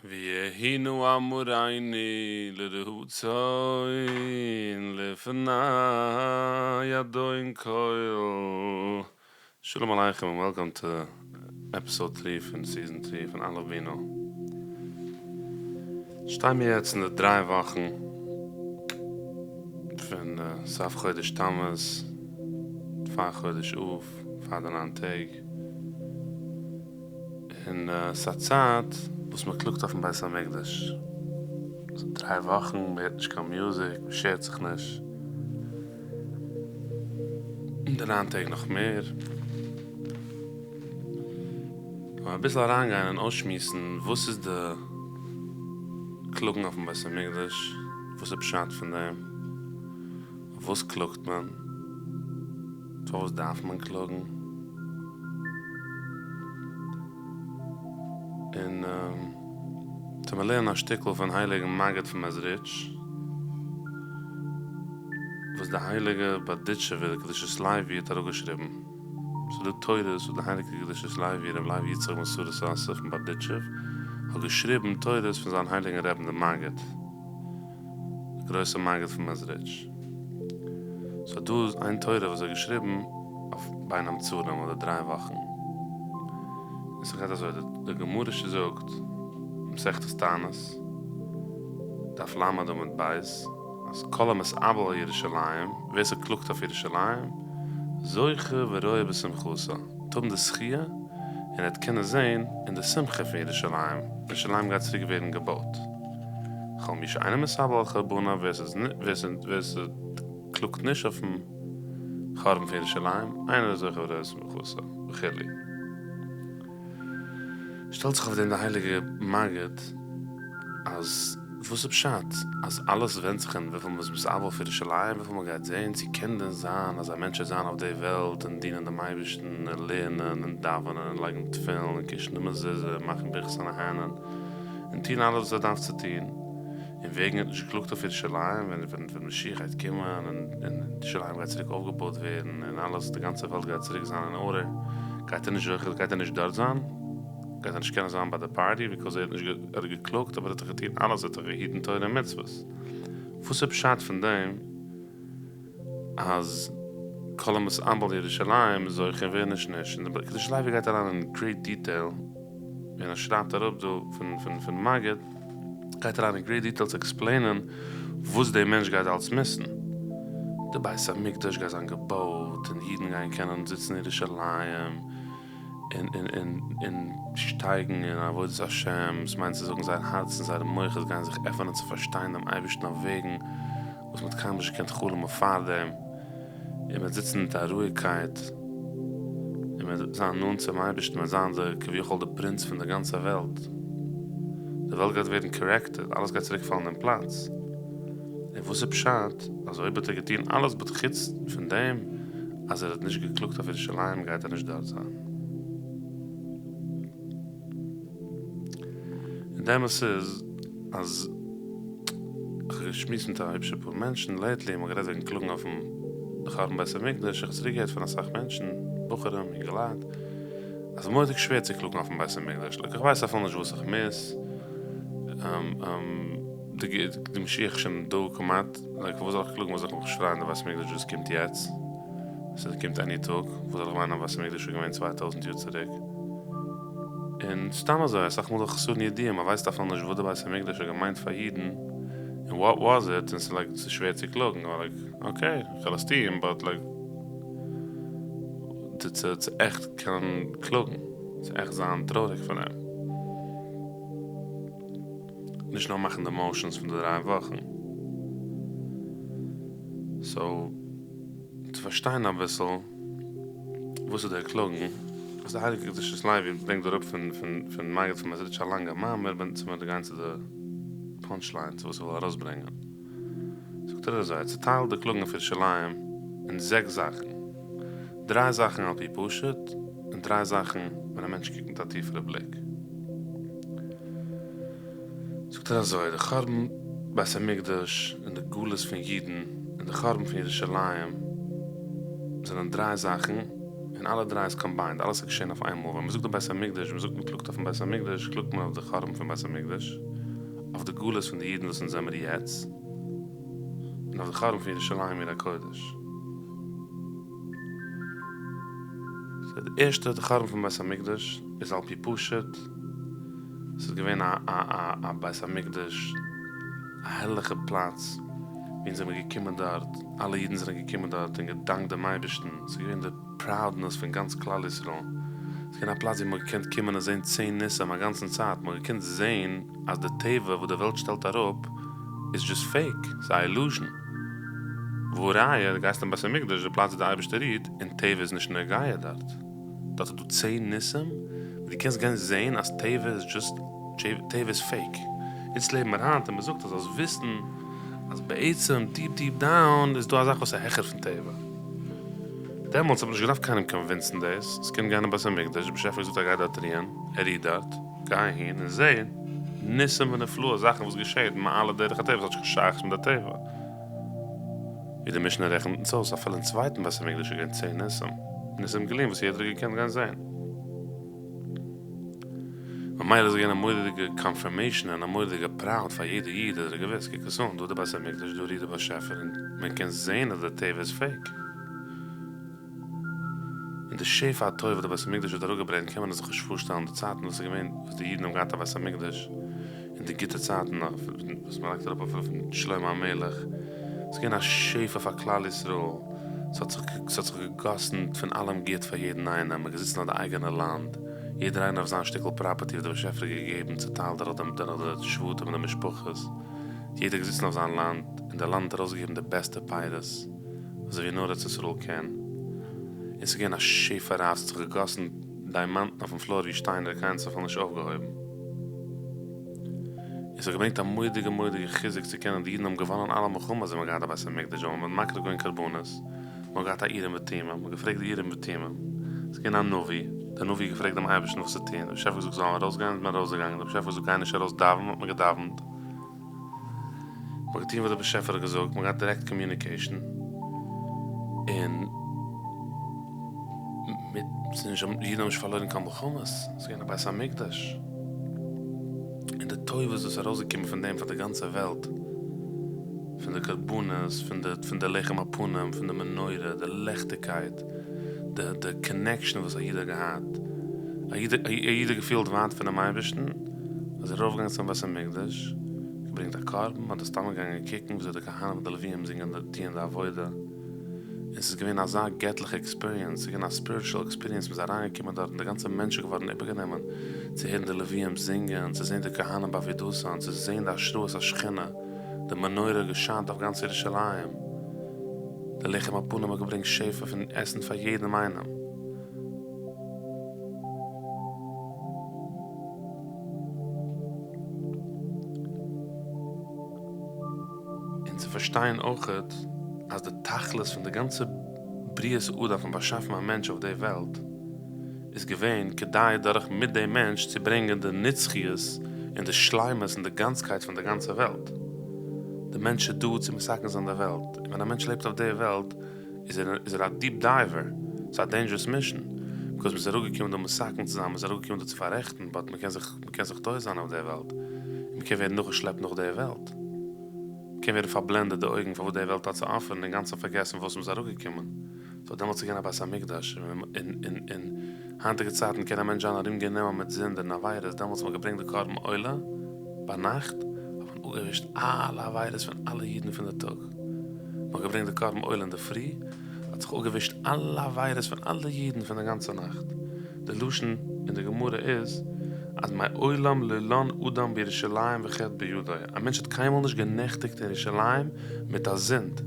ויהי נא אמרינו לרצון לפני אדון כל. שלום עליכם און וועלקאם טו עפיסאוד טרי פון סיזען טרי פון אלף בינה. שטיי מיר יעצט אין די דריי וואכן פון סוף חודש תמוז פאר חודש אב פאר די ניין טעג. און ס'איז א צייט וואס מען קלאגט אויפן בית המקדש, ס'איז דריי וואכן, מען הערט נישט קיין מוזיק, מען שערט זיך נישט, און די ניין טעג נאך מער. לאמיר אביסל אריינגיין און אויסשמועסן וואס איז די קלאגן אויפן בית המקדש, וואס איז פשט פון דעם, אויף וואס קלאגט מען? פארוואס דארף מען קלאגן? און טו מיר לערנען א שטיקל פון הייליגן מגיד פון מעזריטש, וואס די הייליגע בארדיטשובער קדושת לוי האט אראפגעשריבן. ס'איז דא תורות וואס די הייליגע קדושת לוי, רבי לוי יצחק בן שרה סאסא פון בארדיטשוב, האט געשריבן תורות פון זיין הייליגן רבין די מגיד. די גרויסע מגיד פון מעזריטש. סאו דא איז איין תורה וואס ער האט געשריבן אויף בין המצרים אדער דריי וואכן. און ס'גייט אזוי, די גמרא זאגט, מסכת תענית, דף ל' עמוד ב', אז כל המתאבל על ירושלים, ווער ס'קלאגט אויף ירושלים, זוכה ורואה בשמחתה, וועט האבן די זכיה און ער וועט קענען זען אין די שמחה פון ירושלים, ירושלים גייט צוריק ווערן געבויט. כל מי שאינו מתאבל על חורבנה, ווער ס'קלאגט נישט אויפן חורבן פון ירושלים, אינו זוכה ורואה בשמחתה, וכו'. שטעלט זיך אויף דעם די הייליגע מגיד אז וואס איז פשט אז אלעס ווענדט זיך אין וויפיל מ'איז מתאבל אויף ירושלים, וויפיל מ'גייט זען, צו קען דען זיין אז א מענטש וועט זיין אויף די וועלט און דינען דעם אייבערשטן און לערנען און דאווענען און לייגן תפילין און קישן די מזוזה און מאכן ברכת הנהנין און טון אלעס וואס ער דארף צו טון, און וועגן ער האט נישט געקלאגט אויף ירושלים, ווען ווען משיח גייט קומען און ירושלים גייט צוריק אויפגעבויט ווערן און אלעס די גאנצע וועלט גייט צוריק זיין אין ארדער, גייט ער נישט זוכה גייט ער נישט דארט זיין? גייט ער נישט קענען זיין ביי די פארטי ביקאוז ער האט נישט ער האט געקלאגט אבער ער האט דאך געטון אלעס ער האט דאך געהיטן תורה און מצוות, וואס איז פשט פון דעם אז כל המתאבל על ירושלים זוכה און ווער נישט נישט, און די קדושת לוי גייט אריין אין גרעיט דיטעיל און ער שרייבט אראפ דא פון פון פון מגיד גייט אריין אין גרעיט דיטעיל צו עקספלעינען וואס די מענטש גייט אלס מיסן, די בית המקדש גייט זיין געבויט און אידן גייען קענען זיצן אין ירושלים און און און און שטייגן אין עבודת השם, עס מיינט צו זאגן זייער הארץ און זייערע מוחות גייען זיך עפענען צו פארשטיין דעם אייבערשטן אויף וועגן וואס מ'האט קיינמאל נישט געקענט חלומ'ען פארדעם, און מ'וועט זיצן מיט א רואיגקייט, און מ'וועט זיין נאנט צום אייבערשטן, מ'וועט זיין די כביכול די פרינץ פון די גאנצע וועלט, די וועלט גייט ווערן קארעקטעד, אלעס גייט צוריק פאלן אין פלאץ, און וואס איז פשט אז אויב האט ער געטון אלעס באט חוץ פון דעם אז ער האט נישט געקלאגט אויף ירושלים גייט ער נישט דארט זיין? און די אמת איז אז איך האב געשמועסט מיט א היבשע פאר מענטשן לעיטלי, מ'האט גערעדט וועגן קלאגן אויפן חורבן בית המקדש, איך האב צוריק געהערט פון אסאך מענטשן, בחורים, אינגעלייט, אז ס'איז מורא'דיג שווער צו קלאגן אויפן בית המקדש, לייק איך ווייס אפילו נישט וואס איך מיס, די משיח איז שוין דא כמעט, לייק פארוואס זאל איך קלאגן, וואס זאל איך מיך שרייען די בית המקדש וואס קומט יעצט? ס'קומט עני טאג, וואס זאל איך וויינען אויף בית המקדש איז געווען 2000 יאר צוריק? און סתם אזוי אסאך מאל דורך חסרון ידיעה, מען ווייסט אפילו נישט וואס די בית המקדש האט געמיינט פאר אידן, און וואט וואס איט, און ס'איז לייק ס'איז שווער צו קלאגן, אבער לייק אקעי כ'וועל עס טון, באט לייק צו צו עכט קענען קלאגן, צו עכט זיין טרויעריג פון דעם, נישט נאר מאכן די מאושענס פון די דריי וואכן, סאו. צו פארשטיין אביסל וואס איז דער קלאגן, וואס די הייליגע קדושת לוי ברענגט אראפ פון פון מגיד פון מעזריטש א לאנגע מאמר ווען צו מיר גיין צו די פאנטש ליין צו וואס ער וויל ארויסברענגען זאגט ער אזוי ער צוטיילט די קלאגן אויף ירושלים אין זעקס זאכן דריי זאכן על פי פשוט און דריי זאכן ווען א מענטש קוקט מיט א טיפערע בליק. זאגט ער אזוי, די חורבן בית המקדש און די גלות פון אידן און די חורבן פון ירושלים זענען דריי זאכן און. און אלע דריי איז קאמביינד, אלעס איז געשען אויף איינמאל, ווען מ'זאגט די בית המקדש, מ'זאגט מ'קלאגט אויפן בית המקדש, קלאגט מען אויף די חורבן פון בית המקדש, אויף די גלות פון די אידן וואס אונז זעמיר יעצט, און אויף די חורבן פון ירושלים עיר הקודש. סאו די ערשטע, די חורבן פון בית המקדש, איז על פי פשוט, ס'איז געווען א א א א בית המקדש, א הערליכע פלאץ, ווי אונז זעמיר געקומען דארט, אלע אידן זענען געקומען דארט און געדאנקט דעם אייבערשטן, ס'איז געווען די פראודנעס פון גאנץ כלל ישראל, ס'איז געווען א פלאץ ווי מ'האט געקענט קומען און זען צען ניסים א גאנצן צייט, מ'האט געקענט זען אז די טבע וואס די וועלט שטעלט אראפ איז דזשאסט פעיק, ס'איז א אילוזשן. והא ראיה, דו גייסט אין בית המקדש, די פלאץ ווי די אייבערשטער רוהט, און טבע איז נישט נוגע דארט. דארט איז דא צען ניסים ווי דו קענסט גיין זען אז טבע איז דזשאסט, טבע איז פעיק. אונז לעבן מיר היינט און מ'זאגט אז זאלסט וויסן אז בעצם דיעפ דיעפ דאון איז דא א זאך וואס איז העכער פון טבע. דעמאלטס האט מען נישט געדארפט קיינעם קאנווינסן דאס, עס קען גיין אין בית המקדש, דער באשעפער האט געזאגט ער גייט דארט רוען, ער רוהט דארט, גיי אהין און זע ניסים ונפלאות, זאכן וואס געשעט מעל דרך הטבע, וואס האט נישט קיין שייכות מיט די טבע. ווי די משנה רעכנט אונז אויס, אפילו אין צווייטן בית המקדש איז געווען צען ניסים, ניסים גלויים וואס יעדער האט געקענט גיין זען. ממילא איז געווען א מורא'דיגע קאנפירמעישאן און א מורא'דיגע פראוד פאר יעדע איד אז ער האט געוואוסט, קוק עס אן, דא איז די בית המקדש, דא רוהט די באשעפער און מען קען זען אז די טבע איז פעיק. און די שפע הטוב וואס די בית המקדש האט אראפגעברענגט קען מען זיך נישט פארשטעלן, די צייטן וואס איז געווען וואס די אידן האבן געהאט א בית המקדש, און די גוטע צייטן וואס מען לייגט אראפ אפילו פון שלמה המלך, ס'איז געווען א שפע פאר כלל ישראל, ס'האט זיך ס'האט זיך געגאסן פון אלעם גוט פאר יעדן איינעם, מ'איז געזיצן אויף די אייגענע לאנד, יעדער איינער אויף זיין שטיקל פראפערטי וואס דער באשעפער האט געגעבן צוטיילט דורך די דורך די שבטים און די משפחות, יעדער געזיצן אויף זיין לאנד, און די לאנד האט ארויסגעגעבן די בעסטע פירות, אזוי ווי נאר ארץ ישראל קען, און ס'איז געווען א שפע רב, ס'האט זיך געגאסן דיימאנטן אויפן פלאר ווי שטיינער, קיינער האט עס אפילו נישט אויפגעהויבן. און ס'האט געברענגט א מורא'דיגע מורא'דיגע חיזוק צו קענען, די אידן האבן געוואנען אלע מלחמות ווען מ'האט געהאט א בית המקדש, ווייל מ'האט מקריב געווען קרבנות, מ'האט געהאט א אורים ותומים, מ'האט געפרעגט די אורים ותומים, ס'איז געווען א נביא, דער נביא האט געפרעגט דעם אייבערשטן וואס צו טון, דער באשעפער האט געזאגט זאל מען ארויסגיין, איז מען ארויסגעגאנגען, דער באשעפער האט געזאגט גיי נישט ארויס דאווען, האט מען געדאווענט. מ'האט געטון וואס דער באשעפער האט געזאגט, מ'האט געהאט דירעקט קאמיוניקעישן, און מיט ס'איז נישט די אידן האבן נישט פארלוירן קיין מלחמות, ס'איז געווען א בית המקדש, און די טובות וואס איז ארויסגעקומען פון דעם פאר די גאנצע וועלט, פון די קרבנות, פון די פון די לחם הפנים, פון די מנורה, די לעכטיגקייט, די די קאנעקשאן וואס א איד האט געהאט, א איד א איד האט געפילט ווייט פונעם אייבערשטן, איז ער ארויפגעגאנגען צום בית המקדש, געברענגט א קרבן, אדער סתם געגאנגען קוקן וויאזוי די כהנים און די לוויים זינגען טוען די עבודה, און ס'איז געווען אזא געטליכע עקספיריענס, ס'איז געווען א ספיריטשועל עקספיריענס, מ'איז אריינגעקומען דארט און די גאנצע מענטש איז געווארן איבערגענומען, צו הערן די לוויים זינגען, צו זען די כהנים בעבודתן, צו זען די השראת השכינה, די מנורה האט געשיינט אויף גאנץ ירושלים, די לחם הפנים האט געברענגט שפע פון עסן פאר יעדעם איינעם. און צו פארשטיין אויכעט אז די תכלית פון די גאנצע בריאת האדם פון באשאפן א מענטש אויף די וועלט איז געווען כדי דורך מיט דעם מענטש צו ברענגען די נצחיות און די שלימות און די גאנצקייט פון די גאנצע וועלט. די מענטש איז דא צו מתקן זיין די וועלט, און ווען א מענטש לעבט אויף די וועלט איז ער איז ער א דיעפ דייווער, ס'איז א דעינדזשערעס מישען, ביקאוז מ'איז אראפגעקומען דא מתקן צו זיין, מ'איז אראפגעקומען דא צו פאררעכטן, באט מ'קען זיך מ'קען זיך טועה זיין אויף די וועלט, און מ'קען ווערן נאכגעשלעפט נאך די וועלט, מ'קען ווערן פארבלענדעט די אויגן פאר וואס די וועלט האט צו אפערן און אינגאנצן פארגעסן פארוואס מ'איז אראפגעקומען, סאו דעמאלטס איז געווען א בית המקדש, און און און היינטיגע צייטן קען א מענטש זיין ארום גענומען מיט זינד און עבירות, דעמאלטס האט מען געברענגט די קרבן עולה ביינאכט, האט מען אפגעווישט אלע עבירות פון אלע אידן פון די טאג. מען האט געברענגט די קרבן עולה אינדערפרי, האט זיך אפגעווישט אלע עבירות פון אלע אידן פון די גאנצע נאכט. די לשון אין די גמרא איז אז מעולם לא לן אדם בירושלים וחטא בידו, א מענטש האט קיינמאל נישט גענעכטיגט אין ירושלים מיט א זינד,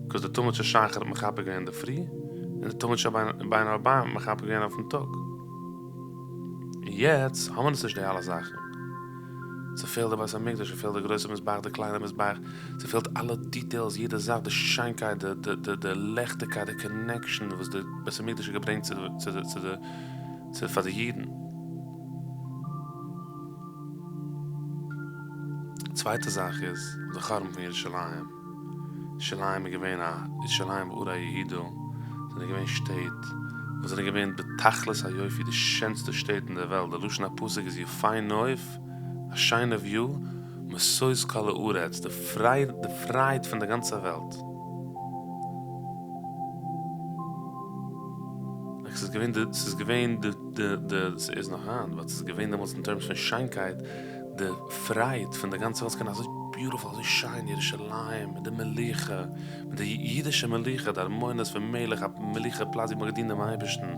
ביקאוז די תמיד של שחר האט מכפר געווען אינדערפרי, און די תמיד של בין הערבים האט מכפר געווען אויפן טאג. און יעצט האבן אונז נישט די אלע זאכן. ס'פעלט די בית המקדש, ס'פעלט די גרויסע מזבח, די קליינע מזבח, ס'פעלט אלע דיטעילס, יעדע זאך, די שיינקייט, די די די די לעכטיגקייט, די קאנעקשאן וואס די בית המקדש האט געברענגט צו די צו די צו די צו פאר די אידן. צווייטע זאך איז די חורבן פון ירושלים. ירושלים איז געווען א ירושלים וערי יהודה זענען געווען שטעט. וואס זענען געווען בתכלית היופי די שענסטע שטעט אין דער וועלט, די לשון הפסוק איז יפה נוף, א שיינע וויו, משוש כל הארץ, די פרייד פון די גאנצע וועלט. לייק ס'איז געווען די, ס'איז געווען די די די, ס'איז נאך היינט, באט ס'איז געווען דעמאלטס אין טערמס פון שיינקייט, די פרייד פון די גאנצע וועלט, ס'איז געווען אזוי ביוטיפול, אזוי שיין, ירושלים מיט די מלוכה, מיט די אידישע מלוכה, די ארמונות פון מלך, א מלוכה פלאץ ווי מ'האט געדינט דעם אייבערשטן,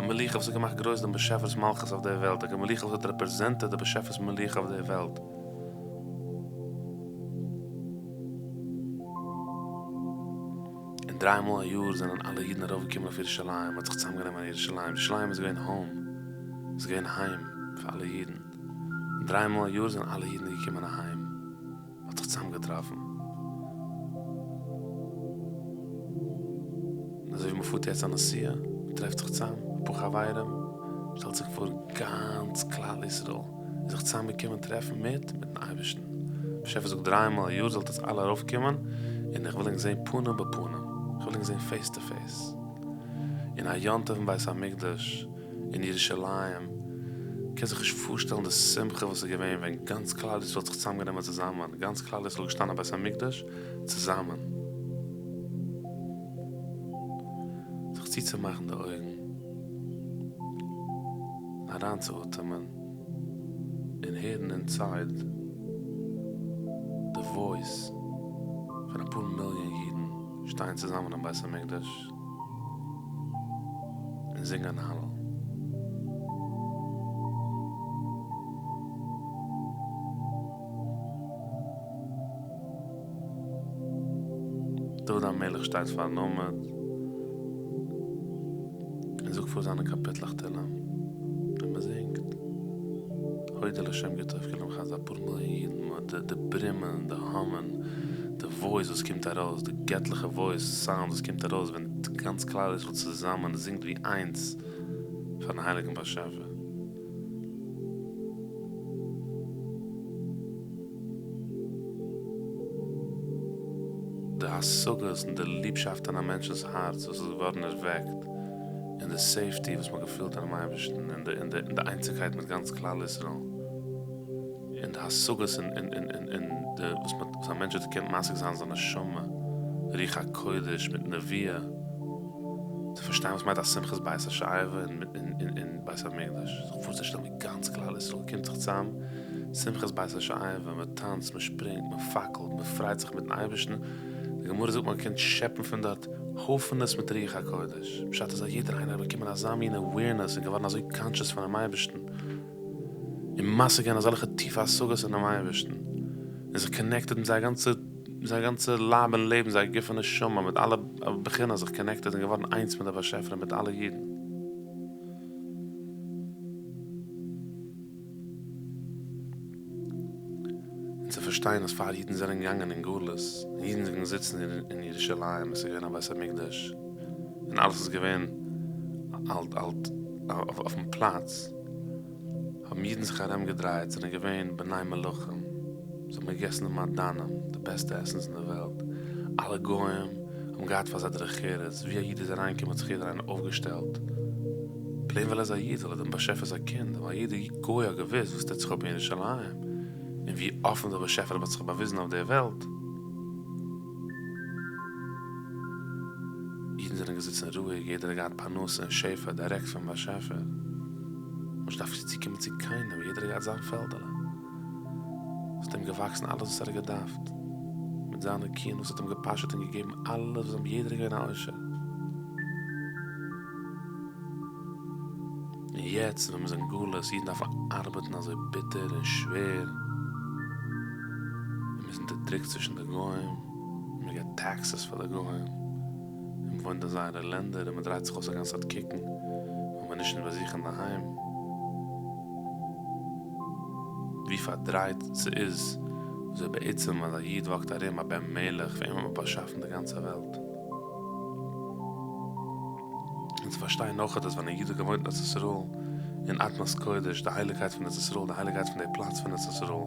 א מלוכה וואס האט געמאכט גרויס דעם באשעפער'ס מלכות אויף דער וועלט, א מלוכה וואס האט רעפרעזענטעט די באשעפער'ס מלוכה אויף דער וועלט. און דריי מאל א יאר זענען אלע אידן ארויפגעקומען אויף ירושלים, מ'האט זיך צוזאמגענומען אין ירושלים, ירושלים איז געווען האום, איז געווען היים פאר אלע אידן, און דריי מאל א יאר זענען אלע אידן געקומען אהיים. מ'האט זיך צוזאם געטראפן. אזוי ווי מ'פארט יעצט א נסיעה, מ'טרעפט זיך צוזאם, אפאר חברים, שטעלט זיך פאר גאנץ כלל ישראל איז זיך צוזאם געקומען טרעפן מיט מיטן אייבערשטן. באשעפער זאגט דריי מאל א יאר זאלט עטס אלע ארויף קומען און איך וויל ענק זען פנים בפנים, איך וויל ענק זען פעיס טו פעיס. אין א יום טוב אין בית המקדש. אין ירושלים, קען זיך נישט פארשטעלן די שמחה וואס איז געווען ווען גאנץ כלל ישראל האט זיך צוזאמגענומען צוזאמען, גאנץ כלל ישראל איז געשטאנען אין בית המקדש צוזאמען, זיך צוצומאכן די אויגן, אריינצואטעמען און הערן אינסייד די וואויס פון אפאר מיליאן אידן שטייען צוזאמען אין בית המקדש. און זינגען הלל. דוד המלך שטייט פארן עמוד און זאגט פאר זיינע קאפיטלעך תהלים און מען זינגט הודו לה' כי טוב כי לעולם חסדו אפאר מיליאן אידן די ברומען די האמען די וואויס וואס קומט ארויס די געטליכע וואויס סאונד וואס קומט ארויס ווען גאנץ כלל ישראל צוזאמען זינגט ווי איינס פארן הייליגן באשעפער. די השגות און די ליבשאפט אין א מענטשנ'ס הארץ וואס איז געווארן ערוועקט, און די סעיפטי וואס מ'האט געפילט אינעם אייבערשטן, און די און די איינציגקייט מיט גאנץ כלל ישראל, און די השגות און און און און די וואס מ'האט וואס א מענטש האט געקענט משיג זיין זיין נשמה, רוח הקודש מיט נביאה, צו פארשטיין וואס מיינט א שמחת בית השואבה אין בית המקדש, זיך פארצושטעלן ווי גאנץ כלל ישראל קומט זיך צוזאם, שמחת בית השואבה, מען טאנצט, מען שפרינגט, מען פאקלט, מען פרייט זיך מיטן אייבערשטן, די גמרא זאגט מען קען שעפן פון דארט הויפענעס מיט רוח הקודש, פשט איז אז יעדער איינער האט באקומען אזא מין אווערנעס און געווארן אזוי קאנטשעס פונעם אייבערשטן, און משיג געווען אזעלכע טיפע השגות אינעם אייבערשטן, און זיך קאנעקטעד מיט זייער גאנצע זייער גאנצע לייב און לעבן, זייער גוף און נשמה, מיט אלע בחינות זיך קאנעקטעד און געווארן איינס מיט דער באשעפער און מיט אלע אידן. און צו פארשטיין אז פאר אידן זענען געגאנגען אין גלות, און אידן זענען געזיצן אין ירושלים, עס איז געווען א בית המקדש, און אלעס איז געווען אלט אלט אויפן פלאץ, האבן אידן זיך ארום געדרייט, זענען געווען בני מלכים, זיי האבן געגעסן די מעדנים, די בעסטע עסנס אין די וועלט, אלע גוים האבן געהאט פאר זיי דרך ארץ, ווי א איד איז אריינגעקומען האט זיך יעדער איינער אויפגעשטעלט, פלעין ווייל ער איז א איד, ווייל ער איז דעם באשעפער'ס א קינד, ווייל יעדער גוי האט געוואוסט וואס טוט זיך אפ אין ירושלים, און ווי אפן דער באשעפער האט זיך באוויזן אויף דער וועלט. אידן זענען געזיצן רואיג, יעדער האט געהאט פרנסה און שפע דירעקט פון באשעפער, מ'האט נישט געדארפט צוקומען צו קיינעם, יעדער האט געהאט זיין פעלדעלע, עס האט אים געוואקסן אלעס וואס ער האט געדארפט, מיט זיינע קיען וואס האט אים געפאשעט און געגעבן אלעס וואס יעדער איז געווען א עושר. און יעצט ווען מ'איז אין גלות, אידן דארפן ארבעטן אזוי ביטער און שווער, און מ'איז אונטערדרוקט צווישן די גוים, און מ'געבט טעקסעס פאר די גוים, און מ'וואוינט אין זייערע לענדער, און מ'דרייט זיך אויס א גאנצע צייט קוקן אויב מ'איז נישט ביי זיך אינדערהיים, ווי פארדרייט ס'איז, וויאזוי בעצם אז א איד וואקט ארום א בן מלך, פאר אים האט מען באשאפן די גאנצע וועלט. און צו פארשטיין אויכעט אז ווען א איד האט געוואוינט אין ארץ ישראל אין אדמת קודש, די הייליגקייט פון ארץ ישראל, די הייליגקייט פון די פלאץ פון ארץ ישראל,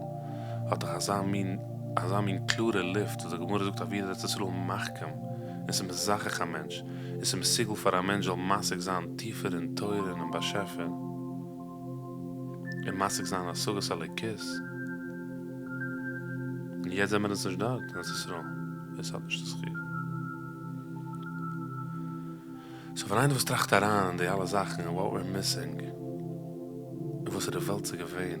האט דאך אזא מין אזא מין קלארע לופט וואס די גמרא זאגט אוירא דארץ ישראל מחכים. און ס'איז מזכך א מענטש, און ס'איז מסוגל פאר א מענטש זאל משיג זיין טיפער אין תורה און אין באשעפער, און משיג זיין השגת אלוקות. און יעצט זעמיר אונז נישט דארט אין ארץ ישראל, ווער ס'האט נישט די זכי'. סאו פאר איינער וואס טראכט אריין אין די אלע זאכן און וואט וויר מיסינג, און וואסערע וועלט ס'איז געווען,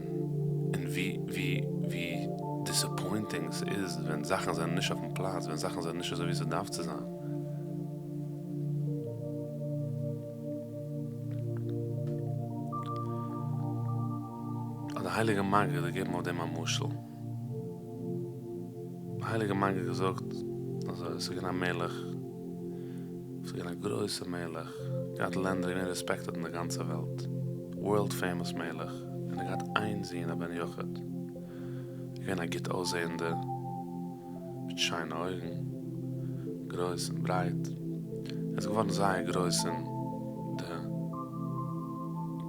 און ווי ווי ווי דיסעפוינטינג ס'איז ווען זאכן זענען נישט אויפן פלאץ, ווען זאכן זענען נישט אזוי ווי ס'דארף צו זיין. האט די הייליגע מגיד געגעבן אויף דעם א משל. די הייליגע מגיד האט געזאגט אזוי, עס איז געווען א מלך, עס איז געווען א גרויסע מלך, געהאט לענדער, געווען רעספעקטעד אין די גאנצע וועלט, ווארלד פעימאס מלך, און ער האט געהאט איין זון א בן יחיד, געווען א גוט אויסזעהנדער, מיט שיינע אויגן, גרויס און ברייט, ער איז געווארן זייער גרויס אין די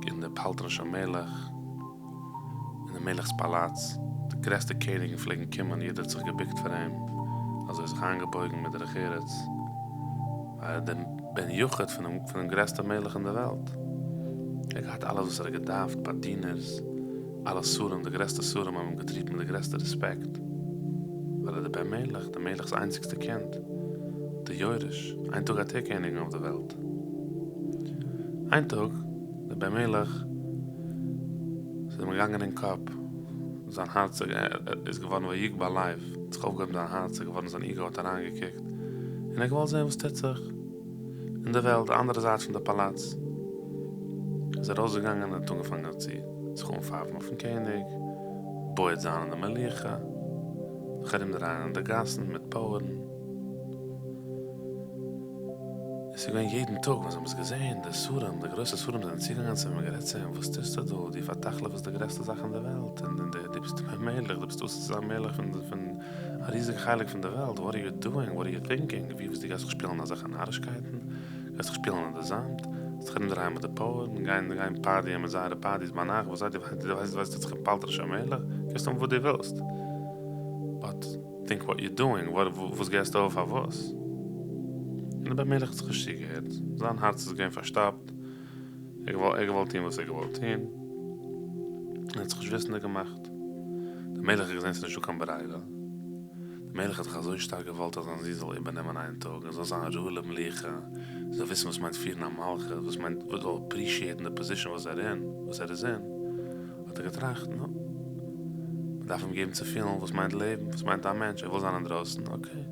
אין די פלטרין של מלך, אין די מלך'ס פאלאץ, די גרעסטע קעניגן פלעגן קומען, יעדער האט זיך געבוקט פאר אים, אזוי זיך איינגעבויגן מיט דרך ארץ, ווייל ער איז דער בן יחיד פונעם פונעם גרעסטע מלך אין די וועלט, ער האט געהאט אלעס וואס ער האט געדארפט, באדינערס, אלע שרים, די גרעסטע שרים האבן אים געטריט מיט די גרעסטע רעספעקט, ווייל ער איז דער בן מלך, דער מלך'ס איינציגסטע קינד, דער יורש, איין טאג גייט ער קעניגן אויף די וועלט. איין טאג, דער בן מלך, ס'איז אים געגאנגען אין קאפ, זיין הארץ איז געווארן ויגבה לב, האט זיך אויפגעהויבן זיין הארץ, איז געווארן זיין איגו האט אריינגעקוקט, און ער האט געוואלט זען וואס טוט זיך. אין די וועלט, די אנדערע זייט פון די פאלאץ, איז ער ארויסגעגאנגען און האט אנגעפאנגען צו זיך אנפייפן אויפן קעניג, בועט זיין אין די מלוכה, זיך ארומדרייען אין די גאסן מיט פויערן. עס איז געווען יעדן טאג ווען זיי האבן עס געזען, די שרים, די גרויסע שרים זענען צוגעגאנגען צו אים און גערעדט צו אים, וואס טוסטו דא, דו פאר'תכלית'סט די גרעסטע זאך אין די וועלט, און דו ביסט א מלך, דו ביסט עתיד צו זיין מלך פון א ריזיגע חלק פון די וועלט, וואט אר יו דואינג, וואט אר יו טינקינג, ווי וואס דו גייסט זיך שפילן אזעלכע נארישקייטן, גייסט זיך שפילן אין די זאמד, גייסט זיך ארומדרייען מיט די פויערן, גיין גיין פארטיען מיט זייערע פארטיס ביינאכט, וואס זיי דו ווייסט וואס טוט זיך אין פלטרין של מלך, קענסט טון וואס דו ווילסט, באט טינק וואט יו דואינג, וואס געסטו אויף פארוואס? און דער בן מלך האט זיך נישט צוגעהערט, זיין הארץ איז געווען פארשטאפט, ער האט געוואלט טון וואס ער האט געוואלט טון, און ער האט זיך נישט וויסנדיג געמאכט. דער מלך האט געזען ס'איז נישטא קיין ברירה, דער מלך האט דאך אזוי שטארק געוואלט אז זיין זון זאל איבערנעמען איין טאג, ער זאל זיין ראוי למלוכה, ער זאל וויסן וואס מיינט פירן א מלכות, וואס מיינט ער זאל אפרישיעטן די פאזישאן וואס ער אין, וואס ער איז אין, האט ער געטראכט, נו, מען דארף אים געבן צו פילן וואס מיינט לעבן, וואס מיינט א מענטש, ער וויל זיין אינדרויסן, אקעי.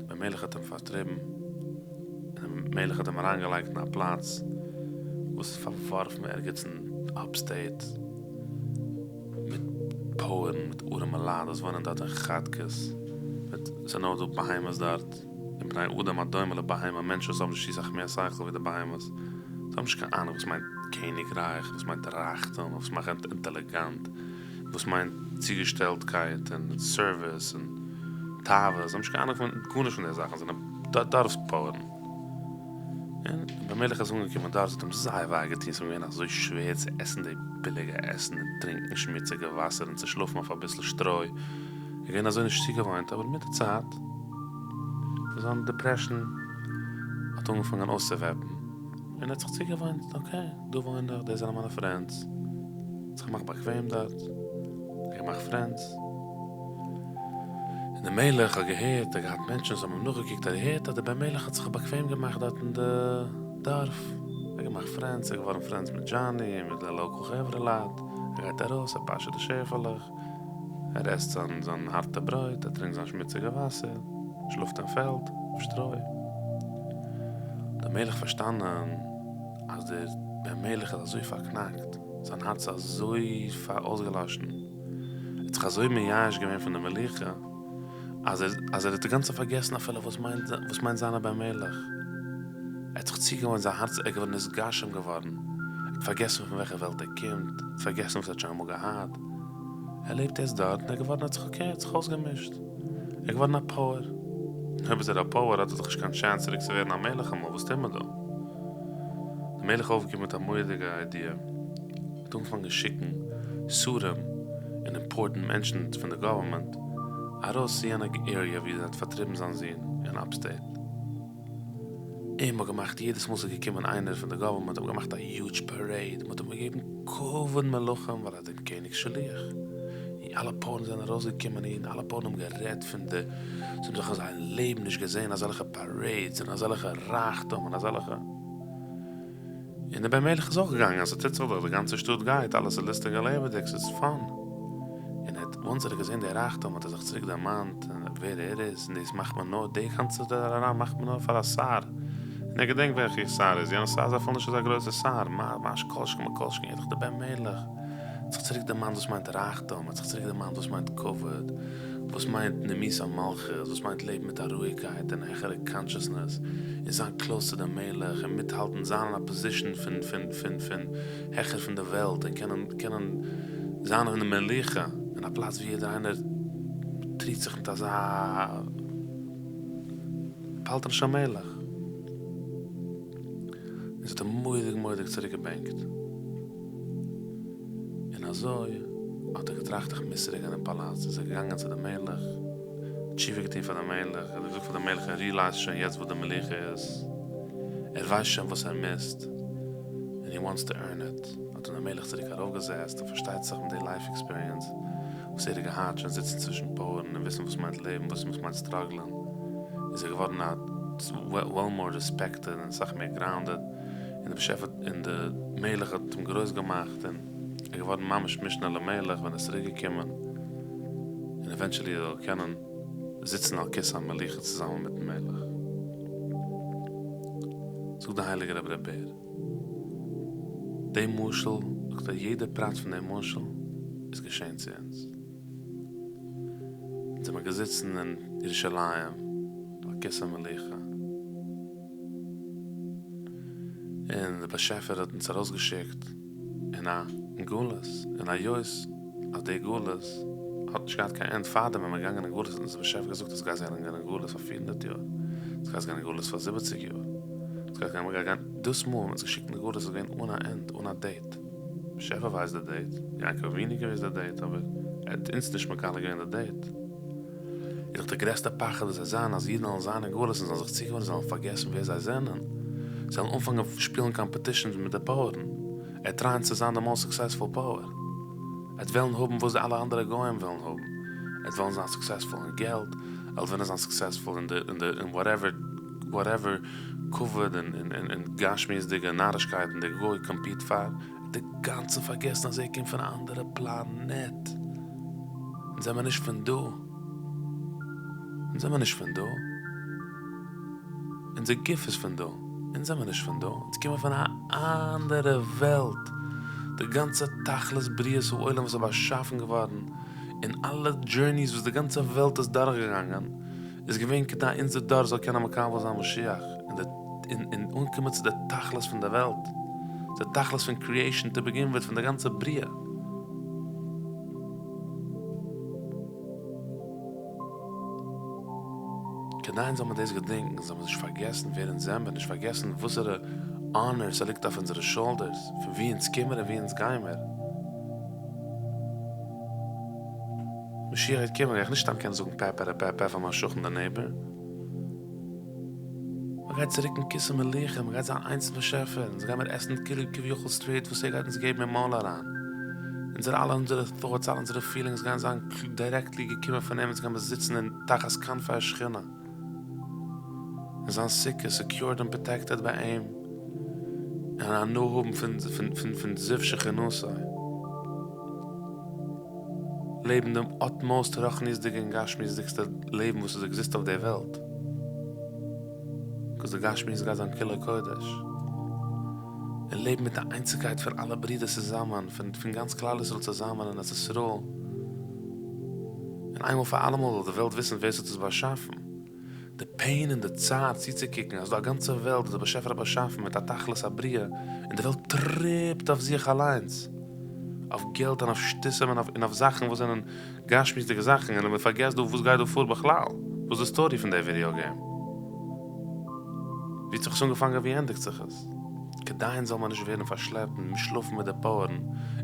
דער מלך האט אים פארטריבן. און דער מלך האט אים אריינגעלייגט אין א פלאץ וואס איז פארווארפן ערגעץ אין אפסטעיט, מיט פויערן, מיט ארעמע לייט וואס וואוינען דארט אין כאטקעס, מיט, ס'איז נאר דא בהמות דארט, און בני אדם הדומה לבהמה, מענטשן וואס האבן נישט צו סאך מער שכל ווי די בהמות, זיי האבן נישט קיין אהנונג וואס מיינט קעניגרייך, וואס מיינט רייכטום, וואס מיינט אינטעליגענט. וואס מיינט צוגעשטעלטקייט און סערוויס און תאוות, זיי האבן נישט קיין אהנונג פון גארנישט פון די זאכן, זיי זענען דארפס פויערן. און דער בן מלך איז אנגעקומען דארט, ס'האט אים זייער וויי געטון, ס'איז אים געווען אזוי שווער צו עסן די ביליגע עסן און טרינקען שמוציגע וואסער און צו שלאפן אויף אביסל שטרוי, ער איז געווען אזוי נישט צוגעוואוינט, אבער מיט די צייט זיין דעפרעשן האט אנגעפאנגען אויסצואוועפן. און ער האט זיך צוגעוואוינט, אקעי, דא וואוין איך, דאס זענען מיינע פרענדס, האט זיך געמאכט באקוועם דארט, געמאכט פרענדס, און דער מלך האט געהערט, ער האט געהאט מענטשן וואס האבן אים נאכגעקוקט, ער האט געהערט אז דער בן מלך האט זיך באקוועם געמאכט דארט אין די דארף, ער האט געמאכט פרענדס, ער איז געווארן פרענדס מיט דזשאני און מיט די לאקאל חברה לייט, ער גייט ארויס, ער פאשעט די שעפעלעך, ער עסט זיין זיין הארטע ברויט, ער טרינקט זיין שמוציגע וואסער, שלאפט אין פעלד, אויף שטרוי. האט דער מלך פארשטאנען אז דער בן מלך איז אזוי פארקנאקט, זיין הארץ איז אזוי אויסגעלאשן, ער האט זיך אזוי מייאש געווען פון די מלוכה, אז ער אז ער האט אינגאנצן פארגעסן אפילו וואס מיינט וואס מיינט זיין א בן מלך. ער האט זיך צוגעוואוינט זיין הארץ איז געווארן נתגשם געווארן, ער האט פארגעסן פון וועלכע וועלט ער קומט, ער האט פארגעסן וואס ער האט שוין אמאל געהאט, ער לעבט יעצט דארט און ער איז געווארן האט זיך אקעי האט זיך אויסגעמישט, ער איז געווארן א פויער. אויב איז ער א פויער האט ער דאך נישט קיין טשענס צוריק צו ווערן א מלך אמאל, וואס טוט מען דא? דער מלך איז אויפגעקומען מיט א מורא'דיגע איידיע, ער האט אנגעפאנגען שיקן שרים און אימפארטענט מענטשן פון די גאווערמענט ארויס צו יענע עריע ווי ער האט פארטריבן זיין זון. אין אפסטעיט. און מ'האט געמאכט יעדעס מאל ס'איז געקומען איינער פון די גאווערמענט האט מען געמאכט א יוזש פארעיד, מ'האט אים געגעבן כבוד מלכים ווייל ער איז דעם קעניג'ס שליח. און אלע פויערן זענען ארויסגעקומען און אלע פויערן האבן גערעדט פון די, זיי האבן זיך אין זייער לעבן נישט געזען אזעלכע פארעידס און אזעלכע רייכטום און אזעלכע. און דער בן מלך איז אויך געגאנגען, ס'טוט זיך דאך, די גאנצע שטאט גייט, אלעס איז לוסטיג און לעבעדיג, ס'איז פאן. און ער האט, וואנס ער האט געזען די רייכטום האט ער זיך צוריק דערמאנט ווער ער איז, און דאס מאכט מען נאר, די גאנצע טאראראם מאכט מען נאר פאר א שר. און ער געדענקט וועלכע שר איז, יענער שר איז אפילו נישט אזא גרויסער שר, מה מה כל שכן מכל שכן, ער איז דאך דער בן מלך. ער האט זיך צוריק דערמאנט וואס מיינט רייכטום, ער האט זיך צוריק דערמאנט וואס מיינט כבוד, וואס מיינט נמיס המלכות, וואס מיינט לעבן מיט א רואיגקייט און העכערע קאנשעסנעס, און זיין קלאוס צו די מלך, און מיטהאלטן, זיין אין א פאזישן פון פון פון פון העכער פון די וועלט, און קענען קענען זיין אין די מלוכה, אין א פלאץ ווי יעדער איינער טריט זיך מיט אזא פלטרן של מלך. און ס'האט אים מורא'דיג מורא'דיג צוריק געבענקט. און אזוי האט ער געטראכט איך מוז צוריק גיין אין פאלאץ, איז ער געגאנגען צו די מלך, תשובה געטון פאר די מלך, ער האט געזאגט פאר די מלך ער ריעלייזט שוין יעצט וואס די מלוכה איז, ער ווייסט שוין וואס ער מיסט, און הי וואנטס טו ערן איט, האט אים די מלך צוריק ארויפגעזעצט, און פארשטייט זיך מיט די לייף עקספיריענס וואס ער האט געהאט, שוין זיצן צווישן פויערן און וויסן וואס מיינט לעבן, וויסן וואס מיינט סטראגלען, איז ער געווארן א וועל מאר רעספעקטעד און אסאך מער גראונדעד. און דער באשעפער און די מלך האט אים גרויס געמאכט און ער איז געווארן ממש משנה למלך ווען ער איז צוריק געקומען און עווענטשעלי ער זאל קענען זיצן על כסא המלוכה צוזאמען מיטן מלך. זאגט דער הייליגער רבי ר' בער די משל, זאגט ער יעדע פרט פון די משל איז געשען צו אונז. אונז זעמער געזיצן אין ירושלים על כסא המלוכה. און דער באשעפער האט אונז ארויסגעשיקט אין א גלות, און היות אז די גלות האט נישט געהאט קיין ענד, פארדעם ווען מ'איז געגאנגען אין גלות האט אונז דער באשעפער געזאגט אז גייסט גיין אין גלות פאר פיר הונדערט יאר, עטס גייטס גיין אין גלות פאר זיבעציג יאר, עטס גייטס גיין, מ'גייט גיין, דאס מאל ווען מ'האט אונז געשיקט אין גלות איז געווען אן א ענד, אן א דעיט, באשעפער ווייסט די דעיט, יעקב אבינו געוואוסט די דעיט, אבער ער האט אונז נישט מגלה געווען די דעיט. איז דאך די גרעסטע פחד וואס וועט זיין אז אידן וועלן זיין אין גלות און זאלן זיך צוגעוואוינען זיי וועלן פארגעסן ווער זיי זענען, זיי וועלן אנפאנגען שפילן קאמפעטישאנס מיט די פויערן, ער טרייען צו זיין די מאסט סוקסעספול פויער, ער וועט וועלן האבן וואס די אלע אנדערע גוים ווילן האבן, ער וועט וועלן זיין סוקסעספול אין געלט, ער וועט וועלן זיין סוקסעספול אין די אין די אין וואטעווער וואטעווער כבוד און און און גשמיות'דיגע נארישקייטן די גוי קאמפיט פאר. האט אינגאנצן פארגעסן אז ער קומט פון א אנדערע פלאנעט. אונז זעמער נישט פון דא. אונז זעמער נישט פון דא. אונזער גוף איז פון דא. אונז זעמער נישט פון דא. אונז קומען פון א אנדערע וועלט. די גאנצע תכלית בריאת העולם וואס איז באשאפן געווארן, און אלע דזשורניס וואס די גאנצע וועלט איז דורכגעגאנגען, איז געווען כדי אונזער דור זאל קענען מקבל זיין משיח און די און אנקומען צו די תכלית פון די וועלט, די תכלית פון קריעישאן טו בעגין וויט פון די גאנצע בריאה. כדי אונז זאל מיר דאס געדענקן, זאל מיר נישט פארגעסן ווער אונז זעמיר, נישט פארגעסן וואסערע אנער ס'ליגט אויף אונזערע שאולדערס, פון וואו אונז קומען און וואו אונז גיימער. משיח גייט קומען, גיי איך נישט סתם קענען זאגן פע פע פע פע פאר מיין שכן די נעיבער. מען גייט צוריק אין כסא מלוכה, מען גייט זיין איינס מיטן באשעפער, אונז גיימיר עסן כאילו כביכול סטרעיט וואס ער גייט אונז געבן אין מויל אריין. אונזערע אלע אונזערע טאטס, אלע אונזערע פילינגס גייען זיין דירעקטלי געקומען פון אים, אונז גיימיר זיצן אין תחת כנפי השכינה. אין זיין סוכה, סעקיורד און פראטעקטעד ביי אים, און הנאה האבן פון פון פון זיו שכינתו. לעבן דעם אטמאוסט רוחניות'דיגע און גשמיות'דיגסטע לעבן וואס עס עקזיסט אויף דער וועלט. ביקאז די גשמיות גייט זיין כולו קודש. און לעבן מיט א איינציגקייט פון אלע ברידער צוזאמען, פון פון גאנץ כלל ישראל צוזאמען אין ארץ ישראל. און איינמאל פאר אלעמאל זאל די וועלט וויסן ווער ס'האט עס באשאפן. די פעין און די צער צוצוקוקן אז דא א גאנצע וועלט וואס דער באשעפער האט באשאפן מיט א תכלית הבריאה, און די וועלט טריפט אויף זיך אליינס, אויף געלט און אויף שטותים און אויף זאכן וואס זענען גשמיות'דיגע זאכן, און מען פארגעסט דא וואס גייט דא פאר בכלל, וואס איז די סטארי פון די ווידיאו געים? ווי האט זיך עס אנגעפאנגען ווי ענדיגט זיך עס? כדי אונז זאל מען נישט ווערן פארשלעפט און שלאפן מיט די פויערן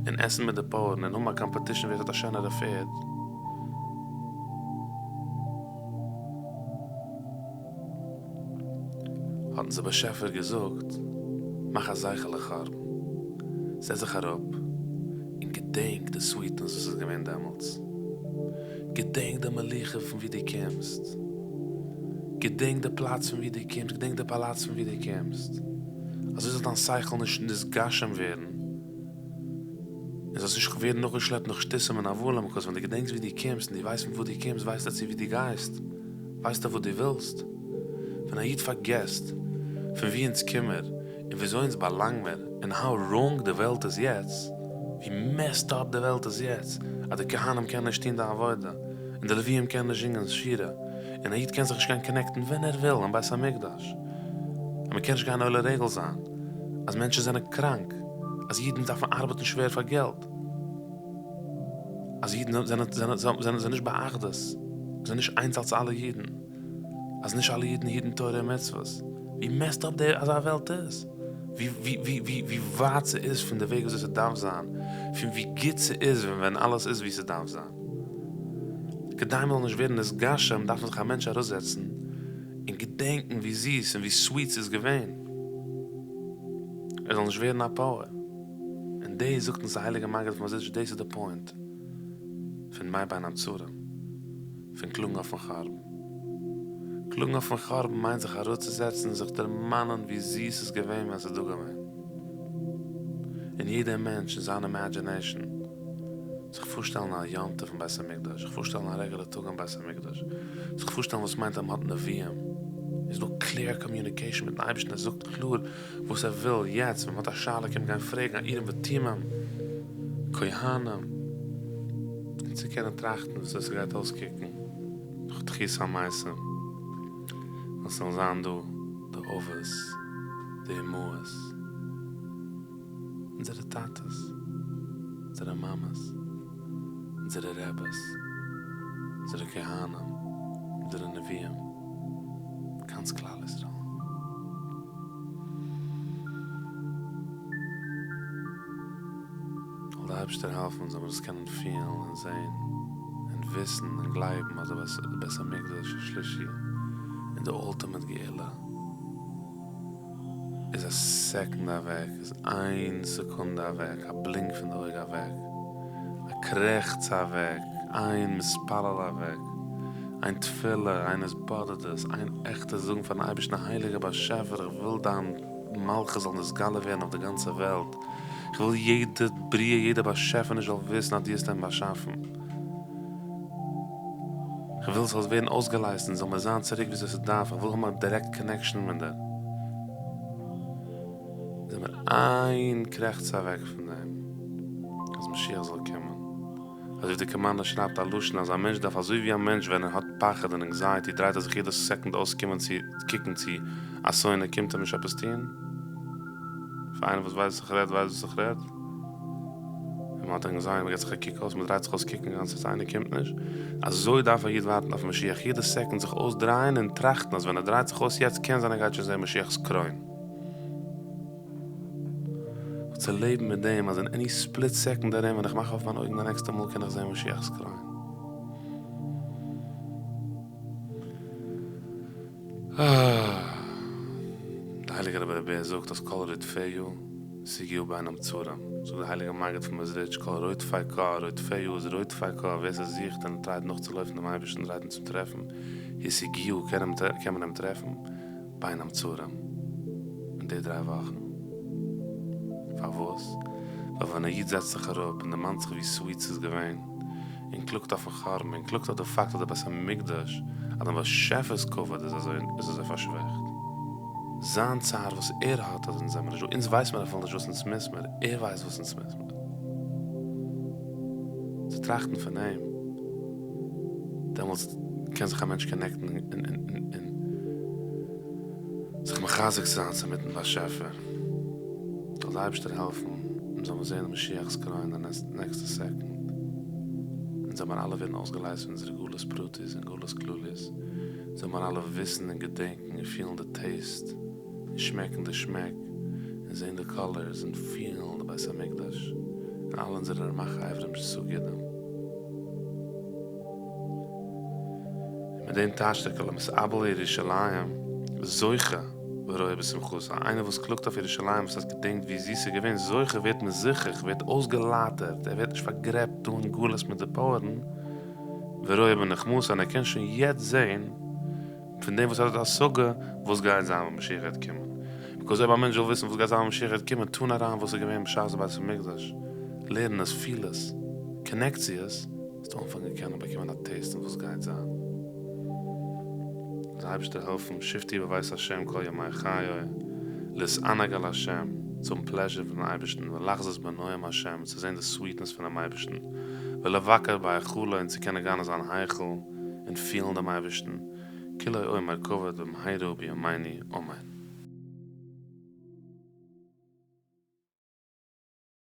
און עסן מיט די פויערן און האבן א קאמפעטישן ווער ס'האט א שענערע פערד. האט אונז דער באשעפער געזאגט, מאך א זכר לחורבן, זעץ זיך אראפ און געדענק די סוויטנעס וואס איז געווען דעמאלטס, געדענק די מלוכה פון וואו דו קומסט, געדענק די פלאץ פון וואו דו קומסט, געדענק די פאלאץ פון וואו דו קומסט, אזוי זאל דיין שכל נישט נתגשם ווערן. און זאלסט נישט ווערן נאכגעשלעפט נאך שטותים און הבלים, ביקאוז ווען דו געדענקסט ווי דו קומסט און דו ווייסט פון וואו דו קומסט ווייסטו צו וואו דו גייסט, ווייסטו וואס דו ווילסט. ווען א איד פארגעסט פון וואו אונז קומער און וויאזוי אונז באלאנג מיר און האו ראנג די וועלט איז יעצט, ווי מעסד אפ די וועלט איז יעצט, אז די כהנים קענען נישט טון די עבודה, און די לוויים קענען נישט זינגען שירה, און א איד קען זיך נישט גיין קאנעקטן ווען ער וויל אין בית המקדש, אז מען קען נישט גיין עולה רגל זיין, אז מענטשן זענען קראנק. אז אידן דארפן ארבעטן שווער פאר געלט, אז אידן זענען זענען נישט באחדות, זענען נישט איינס אלס אלע אידן, אז נישט אלע אידן היטן תורה און מצוות, ווי מעסד אפ די אזא וועלט איז, ווי ווי ווי ווי ווייט ס'איז פון די וועג וויאזוי ס'דארף זיין, פון ווי גוט ס'איז ווען ווען אלעס איז ווי ס'דארף זיין. כדי מ'זאל נישט ווערן נתגשם דארף זיך א מענטש אראפזעצן און געדענקן ווי זיס און ווי סוויט ס'איז געווען. ער זאל נישט ווערן א פאוער. און דאס זאגט אונז די הייליגע מגיד פון מעזריטש דאס איז די פוינט פון ימי בין המצרים, פון קלאגן אויפן חרבן. קלאגן אויפן חרבן מיינט זיך אראפצוזעצן און זיך דערמאנען ווי זיס ס'איז געווען ווען ס'איז דא געווען. און יעדער מענטש אין זיין אימעדזשינעישאן. זיך פארשטעלן א יום טוב אין בית המקדש, זיך פארשטעלן א רעגולער טאג אין בית המקדש, זיך פארשטעלן וואס מיינט אז מען האט נביאים, איז דא קלעיר קאמיוניקעישן מיטן אייבערשטן, ער זאגט קלאר וואס ער וויל יעצט, ווען מען האט א שאלה קען מען גיין פרעגן א אורים ותומים, כהנים, און צו קענען טראכטן וויאזוי ס'גייט אויסקוקן נאך תחית המתים, ווען ס'זאלן זיין דא די אבות, די אמהות. אונזערע טאטעס, אונזערע מאמעס, אונזערע רעבעס, אונזערע כהנים, אונזערע נביאים, גאנץ כלל ישראל. זאל די אייבערשטער העלפן זאל מען דאס קענען פילן און זען און וויסן און גלייבן אז די בית המקדש השלישי און די אולטימעט גאולה איז א סעקונדע אוועק, איז איין סעקונדע אוועק, א בלינק פון די אויג אוועק, א קרעכץ אוועק, איין מתפלל אוועק, איין תפילה, איין התבודדות, איין עכטע זאגן פארן אייבערשטן הייליגער באשעפער איך וויל דיין מלכות זאל נתגלה ווערן אויף די גאנצע וועלט, איך וויל יעדע בריאה יעדע באשעפעניש זאל וויסן אז דו האסט אים באשאפן. כ'וויל ס'זאל ווערן אויסגעלייזט און זאל מיר זיין צוריק וויאזוי ס'דארף, איך וויל האבן א דירעקט קאנעקשאן מיט דיר. זעמיר איין קרעכץ אוועק פון דעם אז משיח זאל קומען. אזוי ווי די קאמארנער שרייבט א לשון אז א מענטש דארף אזוי ווי א מענטש ווען ער האט פחד און ענקזייעטי דרייט ער זיך יעדע סעקונד אויס קומען צו קוקן צו א שונא קומט אים נישט עפעס טון. פאר איינער וואס ווייסט וואס איך רעד ווייסט וואס איך רעד. ווען מען האט ענקזייעטי, מען געט זיך א קוק אויס, מען דרייט זיך אויס קוקן די גאנצע צייט איינער קומט נישט, אזוי דארף א איד ווארטן אויף משיח, יעדע סעקונד זיך אויסדרייען און טראכטן אז ווען ער דרייט זיך אויס יעצט קען זיין ער גייט שוין זען משיח'ס קרוין. זיך צו לעבן מיט דעם אז אין עני ספליט סעקונד ארום ווען איך מאך אויף מיינע אויגן די נעקסטע מאל קען איך זען משיח'ס קרוין. די הייליגע רבי ר' בער זאגט אז כל רודפיה השיגוה בין המצרים, זאגט די הייליגע מגיד פון מעזריטש כל רודפי קה, רודפיה איז רודפי קה, ווער ס'זוכט און טרייט נאכצולויפן דעם אייבערשטן טרייט אים צו טרעפן, השיגוה קען מען אים טרעפן בין המצרים אין די דריי וואכן. פארוואס? ווייל ווען א איד זעצט זיך אראפ און דערמאנט זיך ווי סוויט ס'איז געווען, און קלאגט אויפן חרבן, און קלאגט אויף די פאקט אז די בית המקדש, אז דעם באשעפער'ס כבוד איז אזוי איז אזוי פארשוועכט. זיין צער וואס ער האט אז אונז זעמער נישט דא, אונז ווייס מיר אפילו נישט וואס אונז מיס מיר, ער ווייסט וואס אונז מיס מיר. צו טראכטן פון אים, דעמאלטס קען זיך א מענטש קאנעקטן און און און זיך מחזק זיין צו מיטן באשעפער. זאל די אייבערשטער העלפן אונז זאל מיר זען משיח'ס קרוין די נעקסטע סעקאנד, אונז זאל מיר אלע ווערן אויסגעלייזט פון אונזערע גלות פרטית און גלות כללית, זאל מיר אלע וויסן און געדענקן און פילן די טעיסט און שמעקן די שמעק און זען די קאלערס און פילן די בית המקדש און אלע אונזערע רמ"ח אברים שס"ה גידים. און מיט דעם טייטשט ער כל המתאבל על ירושלים זוכה. ורואה בשמחתה, איינער וואס קלאגט אויף ירושלים וואס הייסט געדענקט ווי זיס ס'איז געווען זוכה ווערט מזוכך ווערט אויסגעלייטערט ער ווערט נישט פארגרעבט דא אין גלות מיט די פויערן ורואה בנחמתה און ער קען שוין יעצט זעהן פון דעם וואס ער האט השגה וואס גייט זיין ווען משיח גייט קומען ביקאוז אויב א מענטש וויל וויסן וואס גייט זיין ווען משיח גייט קומען טון אריין וואס איז געווען בשעת די בית המקדש לערן עס פיל עס קאנעקט צו עס. וועסטו אנפאנגען קענען באקומען א טעיסט פון וואס גייט זיין. זאל דער אייבערשטער העלפן, שבתי בבית השם כל ימי חיי, להתענג על השם, צו האבן פלעזשער פונעם אייבערשטן, ולחזות בנועם השם, צו זען די סוויטנעס פונעם אייבערשטן, ולבקר בהיכלו, און צו קענען גיין אין זיין היכל און פילן דעם אייבערשטן, כולו אומר כבוד במהרה בימינו אמן.